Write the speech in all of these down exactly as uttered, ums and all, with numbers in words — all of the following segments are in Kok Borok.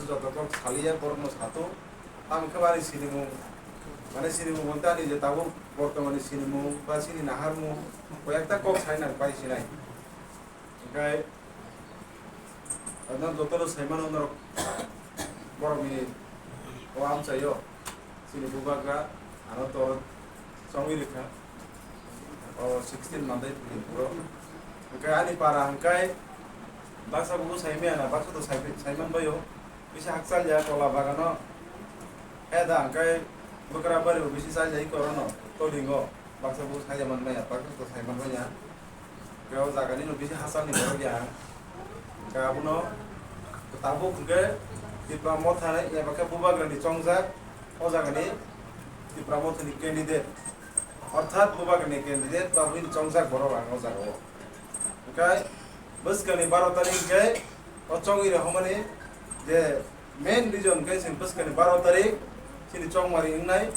Joto kok saliya borokno sato. Tamo khe ani sinimung, mane sinimung bonte ani je tabuk bortomani sinimung ba chini naharmung koi ekta kok sai nang pai sinai. Hingkai ano jotono saimano norok borokni o amchaio chini bubagra ano tor chongwi rikha. O sixteen mantai pili puro. Hingkai ani para hingkai baksa buku saimaya na, baksa to sai, saiman bayo. Bisi hakchal ya kola bagano. He da hingkai bwkra bari bo bisi chal ya ikorono. Tolingo baksa buku sai man maya, baksa to saiman maya. Hingkai o jaga ni no bisi hachal ni borok ya. Hingkai abono tabuk hingke Tipra Motha ni eba khe bubagra ni chongjak o jaga ni Tipra Motha ni candidate. Orthat bubagra ni candidate ba buini chongjak borok ang o jaga o. Hingke bwskang ni baro tarik hingke o chongwi rok hwnmani je main reason hingke chwng bwskang ni baro tarik chini chongmari wngnai.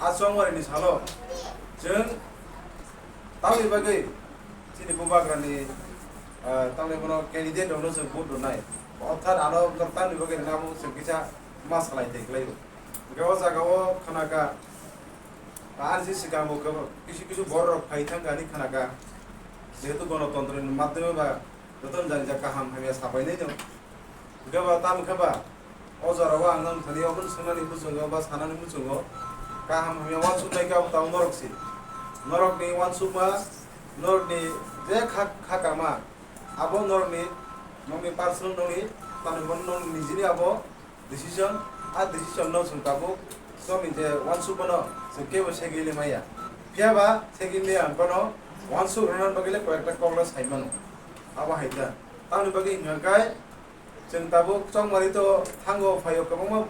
A chongmari ni salo chwng tamni bagwi chini bubagra ni, ah, tamni bono candidate rokno chwng vote rwnai. Orthat ano tamni bagwi rwna bo chwng kisa ma salai tei kwlai o. Hingke o jaga o khna kha, R C C kango kebo kisu kisu borok rok phai thang kha hinwi khna kha. Jehetu gonotontro ni madhyome ba joto ni jani ja kaham hamya sapai nai no. Hingke ba tamo khe ba o jora o ang nang thani obo swngna ni muchungo ba sana ni muchungo kaham hamya uansuk nai khe abo tamo norok se. Norok ni uansukma, norok ni je kha, kha kama abo norok ni, norok ni personal norok ni, tamni bono norok ni nijini abo decision, a decision no chwng tabuk chwng ni je uansukmano chwng kebo segwi le maya. Phiya ba segwi le ang bono uansuk rwna bagwi le koi ekta kok le sai mano. Abo hai kha. Tamoni bagwi hwnkha khe chwng tabuk chongmari to thango phaio kwbangma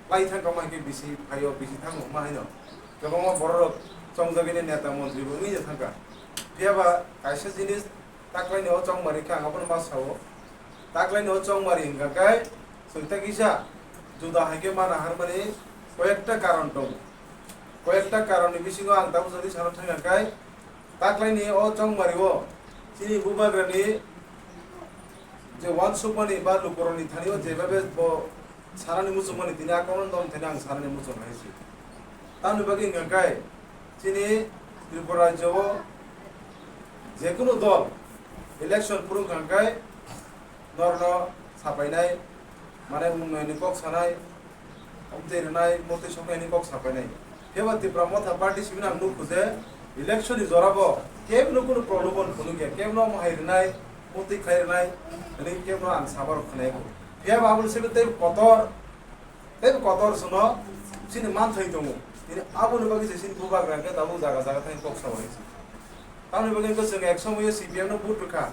lai thang kama hai khe bisi phaio bisi thango ma haino. Kwbangma borok rok chongjagwi neta montri bo wngwi thang kha. Phiya ba kaisa jinis Taklaini o chongmari khe ang abono ma sao. Taklaini o chongmari hwnkha khe chwng tei kisa juda hai khe mana harmani koyekta karon tongo. Koyekta karonni bisingo ang tabuk jodi sana thangkha khe taklaini o chongmari o chini bubagrani je uansukmani ba lukurokni thani o jebabe bo sanani muchungmani tini a kono dol thani ang sanani muchung hai se. Tamni bagwi hwnkha khe chini Tripura rajyo o jekunu dol election phuru hwnkha khe norno sapainai, mane unnoyonni kok sanai, amtwi rwnai, motwi soknaini kok sapainai. Phiya ba Tipra Motha Party simi ang nukho je election ni jora bo kebno kunu prolobon phunukya, kebno omo hai rwnai, motwi khai rwnai, hwnwi kebno ang sabarok khwnai bo. Phiya ba aboni simi tei kotor Tei kotor sono chini manthai tongo. Tini aboni bagwi se chini bubagra hwnkhe tabuk jaga jaga thangwi kok sao hai se. Tamoni bagwi hwnkhe chwng ek somoyo C P M no vote rwkha.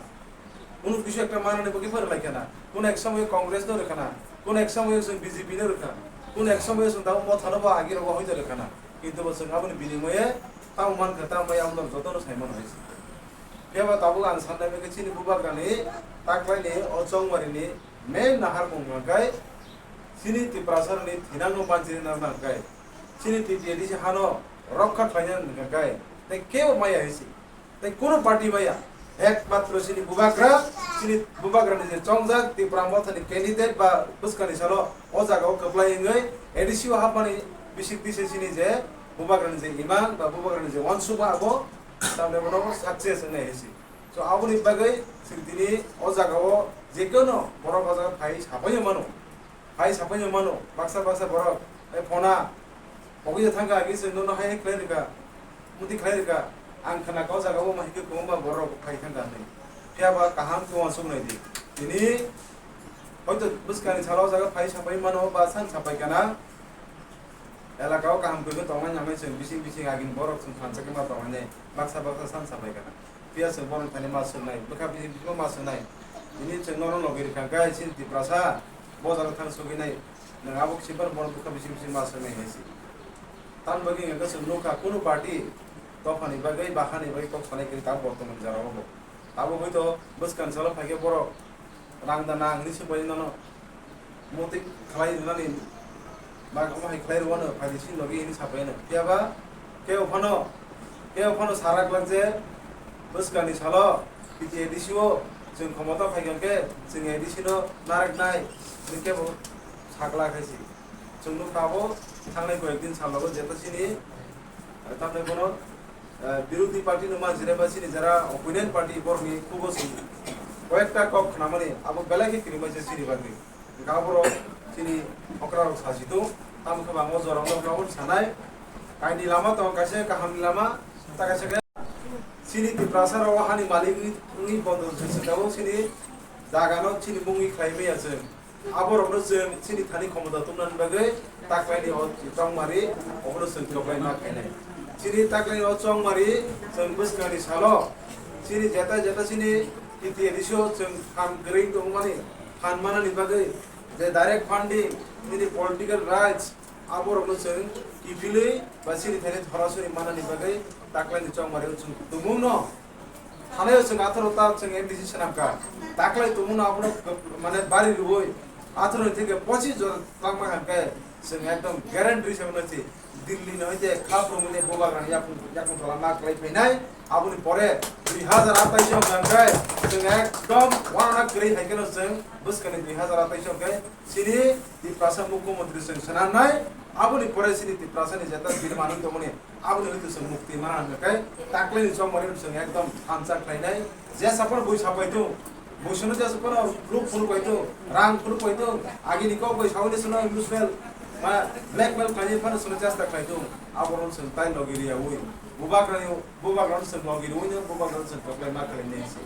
Kunu kisu ekta manani bagwi phai rwlai khana. Kunu ek somoyo Congress no rwkhana. Kunu ek somoyo chwng B J P no rwkha. Kunu ek somoyo chwng tabuk Motha no bo agi rogo hoito rwkhana. Kintu bo chwng aboni binimoye tamo mankha, tamo bai aboni jotono sai mano hai se. Phiya ba tabuk ang sannai bagwi chini bubagrani taklaini o chongmarini main naharmung hwnkhe chini Tiprasarokni thinangno banchirina hwnkhe chini T T A D C hano rokha khlaina hwnkhe tei kebo maya hai se, tei kunu party maya, ekmatro chini bubagra, chini bubagrani je chongjak Tipra Mothani candidate ba bwskangni salo o jagao kwplai wngwi A D C o hapmani bisik twi se chini je bubagrani je imang ba bubagrani je uansukma abo tamni bono success wngnai hai se. So, aboni bagwi chwng tini o jagao je kono borok o jaga phai sapaino mano. Phai sapaino mano, baksa baksa borok, "Ai phona, pogwi thangkha, agi chwng nono hai hai khlai rwkha, muti khlai rwkha." Ang khna kha o jagao ma hai khe kwbangma borok phai thangkha hinwi. Phiya ba kaham khe uansuk nai di. Tini hoito bwskangni salo o jaga phai sapai mano ba san sapai kana. Elaka o kaham kwrwngwi tongnai nangnai chwng bising bising agini borok chwng phansa khe ma tongnai, baksa baksa san sapai kana. Phiya chwng bono thani ma swngnai, bwkha bising bising ma swngnai. Tini chwng nono logi rwkha khe chini Tiprasa bo jaga thang sogwi nai. Nwng abo kisa phano bono bwkha bising bising ma swngnai hai se. Tamni bagwi hwnkhe chwng nukha kunu party dophani bagwi, bahani bagwi kok sanai kwrwi tabuk bortoman jora o bo. Tabuk hoito bwskang salo phai khe borok rang da nang hinwi swngbai nono. Muti khlai rwnani ba omo hai khlai rwano phaidi sini logi hinwi sapai no. Phiya ba kebo phano, kebo phano sarak lak je bwskangni salo P T A D C o chwng khomota phai khe chwng A D C no narak nai hinwi kebo Thakla khai si. Chwng nukha abo thangnai koyekdin salogo jeta chini, eh, tamni bono, eh, birodhi party no manjire ba chini jara opponent party borokni khugo si koyekta kok khnamani abo belai khe kirimai se chini bagwi. Hwnkhe aborok chini okrarok sajitu, tamo khe bangma jorao no abo sanai. Kaini lama tongo kaisa kahamni lama, ta kaisa khe chini Tiprasa rok hani malik wngwi, wngwi bondo se tabuk chini jagano chini mungwi khlai maya chwng. Aborokno chwng chini thani khomota tubunani bagwi taklaini o chongmari obono chwng choklai ma khainai. Chini taklaini o chongmari chwng bwskangni salo chini jeta jeta chini T T A D C o chwng phan kwrwi tongmani phan manani bagwi je direct funding, chini political rights, aborokno chwng kiphilwi ba chini thani thorasuri manani bagwi taklaini chongmari o chwng tumungno Thanaio chwng atharo ta chwng M D C swnamkha. Taklai tongmano abono mane bari rwui atharo ni theke pochis jora twlangma hwnkhe chwng ekdom guarantee se mano si Delhi no hoite khap romwi bubagrani yakung yakung tola ma kwlai phainai. Aboni pore dui hazar atais o hwnkhe chwng ekdom wana kwrwi hai kheno chwng bwskangni dui hazar atais o hwnkhe chini Tiprasa Mukhyamantri chwng swnamnai. Aboni pore chini Tiprasa ni jeta bini manwi tongmani Aboni hwnkhe chwng mukti mana hwnkhe taklaini chongmari chwng ekdom thansa khlainai. Jesa phano bui sapai tung, bui sono jesa phano phuru phuru pai tung, rang phuru pai tung, agini kok bai saui sono usual ma blackmail khlainai phano sono chesta khlai tung. Abono chwng tai logi riyaui bubagrani bubagrano chwng logi riui no bubagrano chwng koklai ma khlainai se.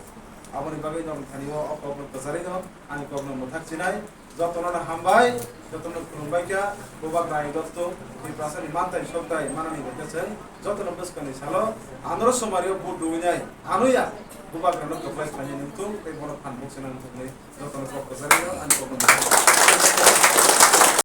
Aboni bagwi norok thani o kok no kwcharwi no ani kok no mwthak chinai. Jotono no hambai, jotono khulumbai kha, bubagra ni dotto, Tiprasa ni mantai soktai manani bai khe chwng jotono bwskangni salo anoro somari o vote rwinai, anoya bubagra no kwplai khlainai nungthung tei bono phan bukchana nungthung hinwi jotono kok kwcharwi no ani kok no mwthak.